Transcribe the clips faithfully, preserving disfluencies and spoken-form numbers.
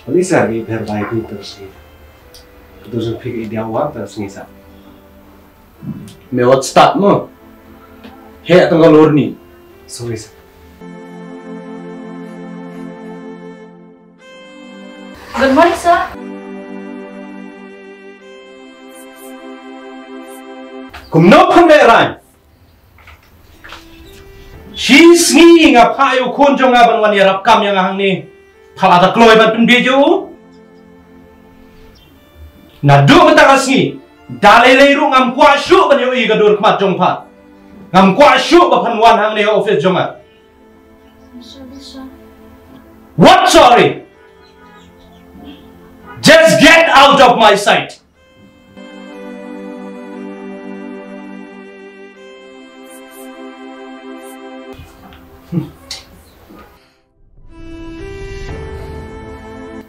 Pynisa, i pher bai phi tang sngi. Ka dur jong phi ka i diaw wa tang sngi sa. Me wat start mo. Heh tang ka lor ni. Sorry sir. Good morning sir. Kumno phan me ran? Shi sngi nga phah ïa u khun jong nga ban wan ïarap kam ïa nga hangne. Pha la da kloi ban pynbiej ïa u. Naduh mynta ka sngi da lei lei ruh ngam kwah shuh ban ïohi ka dur khmat jong pha. Ngam kwah shuh ba phan wan hangne ha office jong nga. Sorry, sir. What sorry? Just get out of my sight.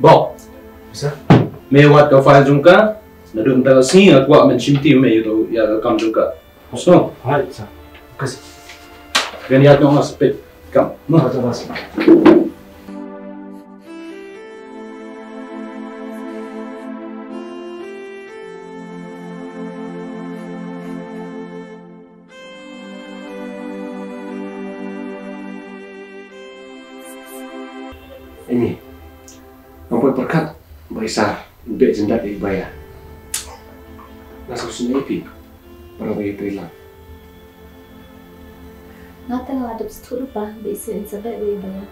Bok. Sir. Me wad ka file jong ka. Naduh mynta ka sngi nga kwah men shim ti me ïa ka kam jong ka. Sir. Hai, sir. Ka sngi. Kan ïa tong nga spit kam. Mo. Hai, sir. Amy, nga poi pyrkhat ba i Sar in beh jyndat ïa i Baya. Nga sngewsih ïa phi para ba ïa trei lang. Nga te nga dep sthur pa ba i Sar in sa beh ba i Baya.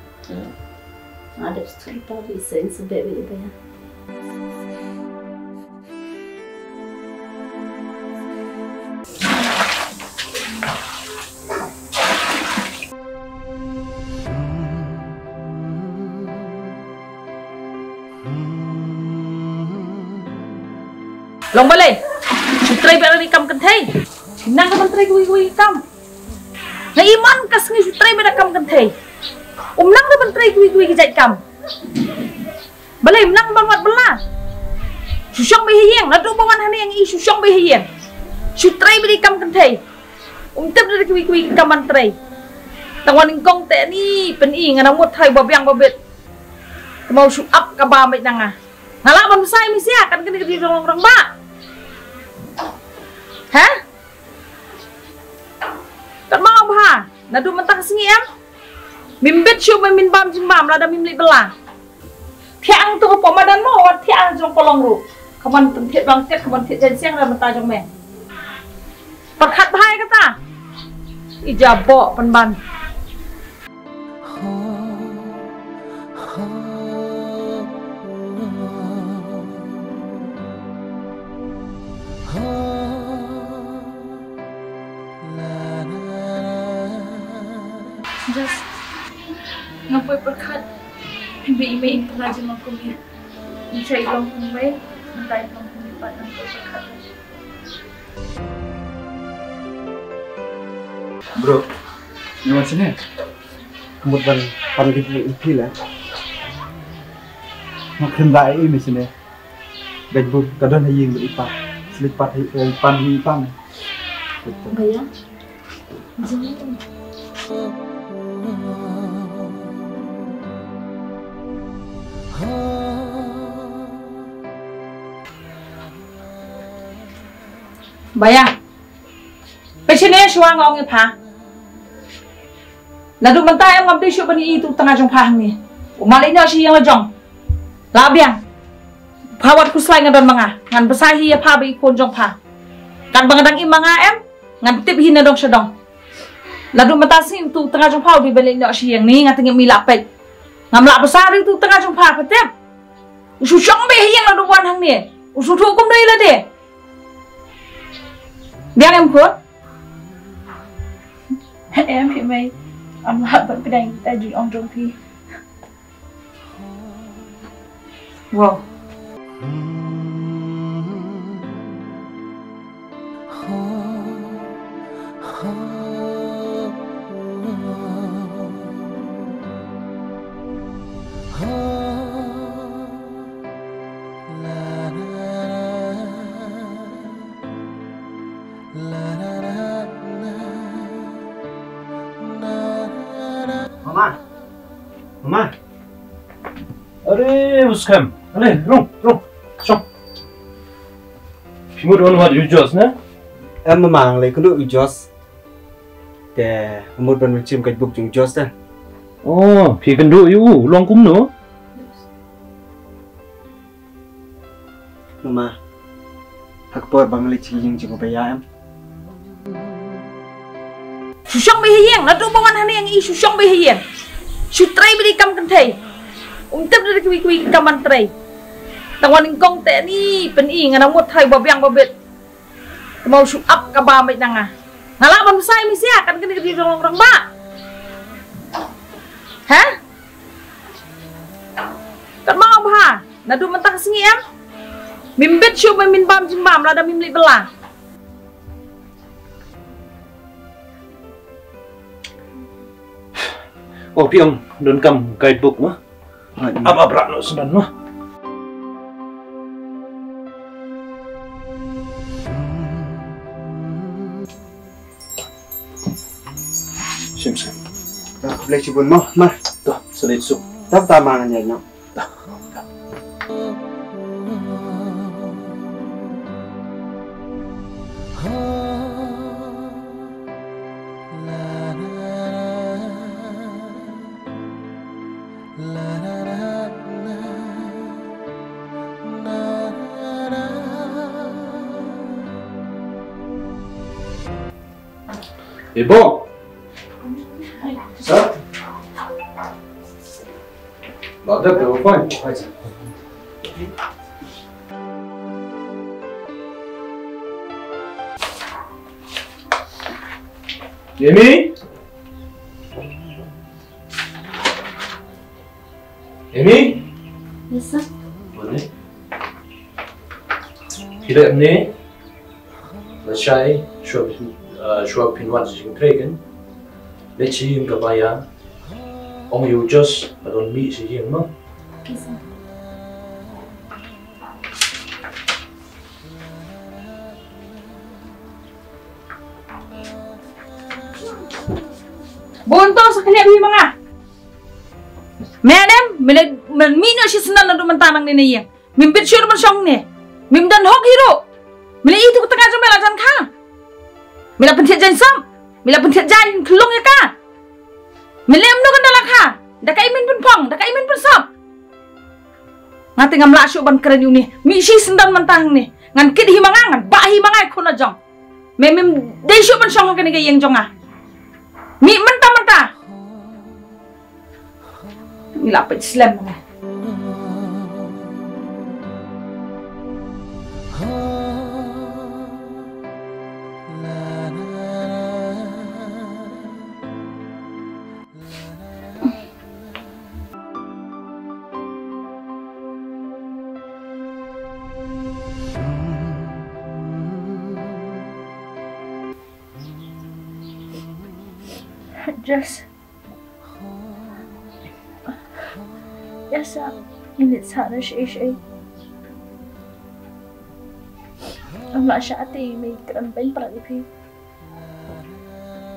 Nga dep sthur pa ba i Sar in sa beh ba i Baya. Long balei? Shu trei bad ri kam kynthei. Nang ka ban trei kiwei kiwei ki kam. Nga i man ka sngi shu trei bad kam kynthei. Um nang ka ban trei kiwei kiwei ki jait kam. Balei mnang ban wat bylla? Shu shong beit ha ïing, naduh ba wan hangne nga i shu shong beit ha ïing. Shu trei beit ïa ki kam kynthei. Um tip da kiwei kiwei ki kam ban trei. Tang wan nyngkong te ni pyni nga nang mut hai ba biang ba bit. Te mo shu ap ka ba beit na nga. Nga lah ban bsa ïa mi sia kan kane ka dei rangbah. Ha? Kat ma bha, naduh mynta ka sngi em. Mim bit shuh ba mim bam jingbam lada mim leit bylla. Thiah ang tu hapoh madan mo, wat thiah ang jong palong ruh. Ka mon pynthied blanket, ka mon thied jaiñsiang da mynta jong me. Pyrkhat bha ïa kata. I jaboh pynban. Just nga poi pyrkhat ba i mei in pynlait jingmut kum i. I shait long kum i mei, mynta i long kum i pat, nga poi pyrkhat. Bro, ngi wan shane. Ka mut ban pan ri ri phi la. Nga khlem da ei ei me shane. Bad bun ka don ha ïing bad i pa. Slit pat hi, eh, pan hi i pa me. Baya. Baya. Peit shane shuwa nga ong ïa pha. Naduh mynta em ngam dei shuh ban ïohi ïa utu u tnga jong pha hangne. U mala ïa nga sha ïing la jong. La biang. Pha wat khuslai nga don ma nga. Ngan bsa hi ïa pha bad i khun jong pha. Katba nga dang im ma nga em. Ngan tip hi na dong sha dong. Naduh mynta sngi utu u tnga jong pha u dei ban leit noh sha ïing ne nga te ngim lah peit. Ngam lah bsa ïa utu u tnga jong pha, pha tip. U shu shong beit ha ïing naduh ba wan hangne. U shu thuh kumno ïa lade. Biang em khun? Em phi mei. Ngam lah ban pdiang ïa kita jingong jong phi. Wow. Mama. Mama. Are, u skhem. Ale, rung, rung. Shong. Phi mut ban wad ïa u Jos ne? Em, Mama, nga leit kynduh ïa u Jos. Te nga mut ban shim guidebook jong u Jos te. Oh, phi kynduh ïa u, u long kumno? Mama, ha ka por ba nga leit sha ïing jong u Baiya, em. Shu shong beit ha ïing, naduh ba wan hangne nga i shu shong beit ha ïing. Shu trei beit ïa ki kam kynthei. Um tip da kiwei kiwei ki kam ban trei. Tang wan nyngkong te ni pyni nga nang mut tharai ba biang ba bit. Te mo shu ap kaba beit na nga. Nga lah ban bsa ïa mi sha kan kane ka dei ka long rangbah. Ha? Kat ma bha, naduh mynta ka sngi em. Mim bit shuh ba min bam jingbam lada mim leit bylla. Oh, phi ong donkam guidebook ma? Ap ap rah noh sdang noh. Sim sim. Dah, khublei shibun mo, ma. Dah, sa leit suk. Dah, ta ma ngan ïaid noh. Dah, dah. Ibu. Sir? Ba dep da ba fine. Amy? Amy? Yes, sir. Wan ne. Phi leh ne? Lashai, shuwa phin, uh, shuwa phin wan sha jingtrei kan. Leit sha ïing ka Baiya. Ong ïa u Jos ba don mih sha ïing mo. Okay, sir. Bun to sa khlieh hi ma nga. Me ne, me ne, me mih noh shi snem naduh mynta nangne na ïing. Mim bit shuh ban shong ne. Mim don hok hi ruh. Me la i tu ka tnga jong me la jan kha. Me la pynthied jaiñ sop. Me la pynthied jaiñ khlung ïa ka. Me leh kumno kan da la kha. Da kaei men pynphong, da kaei men pynsop. Nga te ngam lah shuh ban kren ïa une. Mih shi snem mynta hangne. Ngan kit hi ma nga, ngan bah hi ma nga ïa khun la jong. Me mem dei shuh ban shong ha kane ka ïing jong nga. Mih mynta mynta. Ngi la peit slem ma nga. Just. Ïa sa, ngin ïa sah na shi shi. Ngam lah shah te mei kren beiñ palat ïa phi.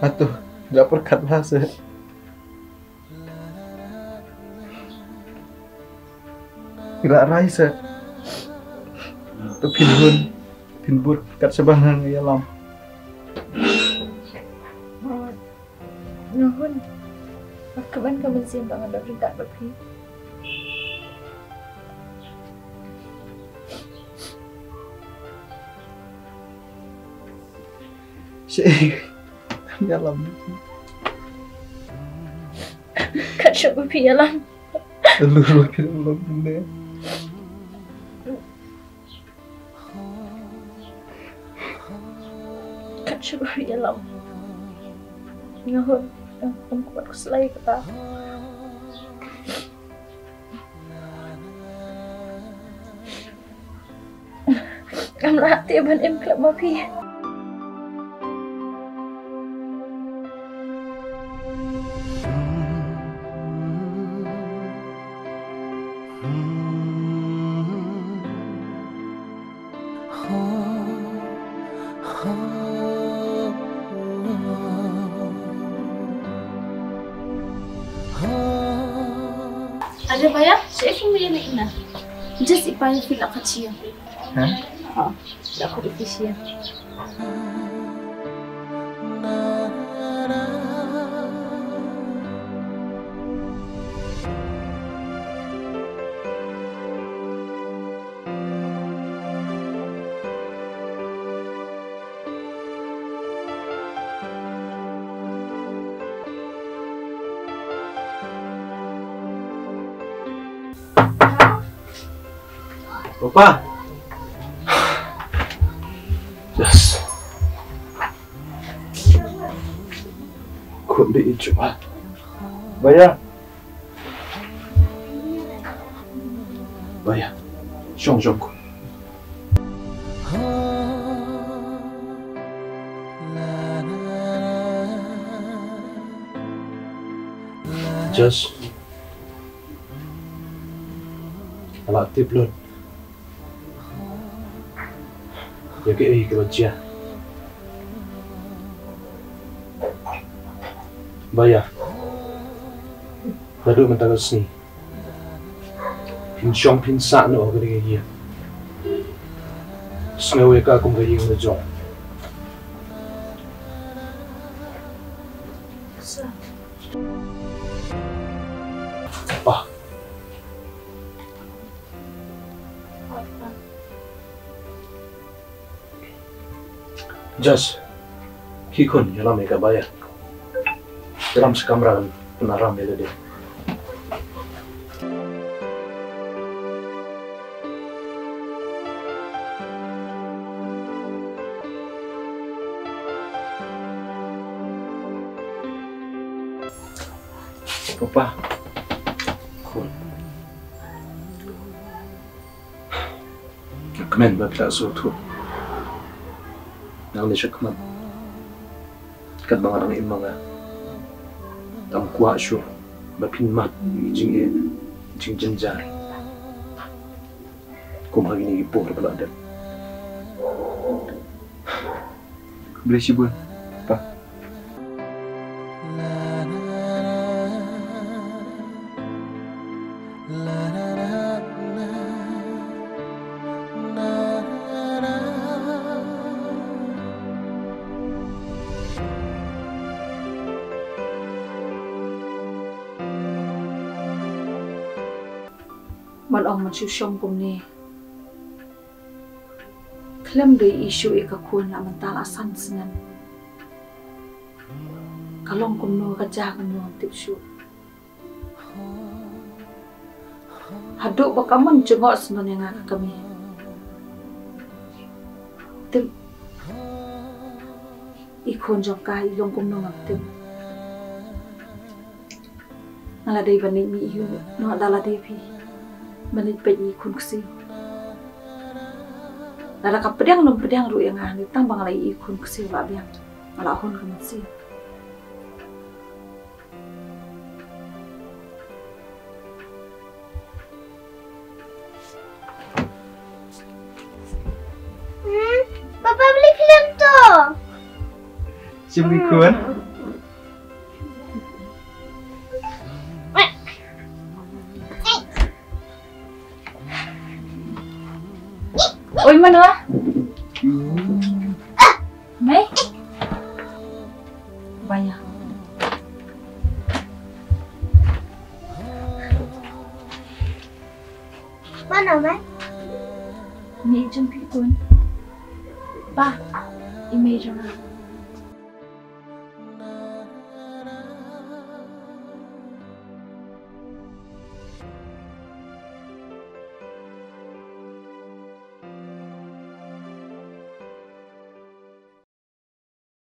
Hato, da pyrkhat la se. Phi la rai se. To phin hun, phin bud kat sha ba nga ïalam. Nga hun. Nga kmen ka mynsiem ba nga don ryngkat bad phi. Shaei. Ïalam. Kat shuh ba phi ïalam. Lu lu phi ïalam ne. Kat shuh ba phi ïalam. Nga hun, em, em kwah khuslai kata. Ngam lah te ban im khlem ma phi. Are ba ïa, shaei phi mih ïa na ina? Just i pa ïa phi la kha sha ïa. Ha? Ha. La kha ïa phi sha ïa. Papa. Yes. Khun dei i Juma. Ba ïa. Ba ïa. Shong shong khun. Just. Nga la tip lut ïa kaei kaba jia. Ba ïa, naduh mynta ka sngi phin shong phin sah noh ha kane ka ïing. Sngew ïa ka kum ka ïing la jong. Pa. Josh, khie khun, ïalam ïa ka ba ïa. Ïalam sha kamra kan pynaram ïa lade. Papa. Khun. Nga kmen ba phi la sngewthuh. Nangne shakhmat, katba nga dang im ma nga, ngam kwah shuh ba phin mad ïa ki jingeh, jingjynjar kum ha kine ki por ba la dep. Khublei shibun, Pa. Ban ong ban shu shong kumne. Khlem da ïohi shuh ïa ka khun la mynta la san snem. Ka long kumno, ka jia kumno ngam tip shuh. Haduh ba ka mon jngoh sngewbha ïa nga ka kmie. Tip i khun jong ka i long kumno ngam tip. Nga la dei ban leit mih ïa u, noh da la dei phi ban leit peit ïa i khun ksiew. Lada ka pdiang lum pdiang ruh ïa nga, tang ba nga la ïohi i khun ksiew la biang, nga la hun ka mynsiem. Hmm, Papa, beli film tu. Siem ki khun. Oi, mano? Mei? Ba ïa. Mano, mei? Mei jong phi khun. Pa, i mei jong nga.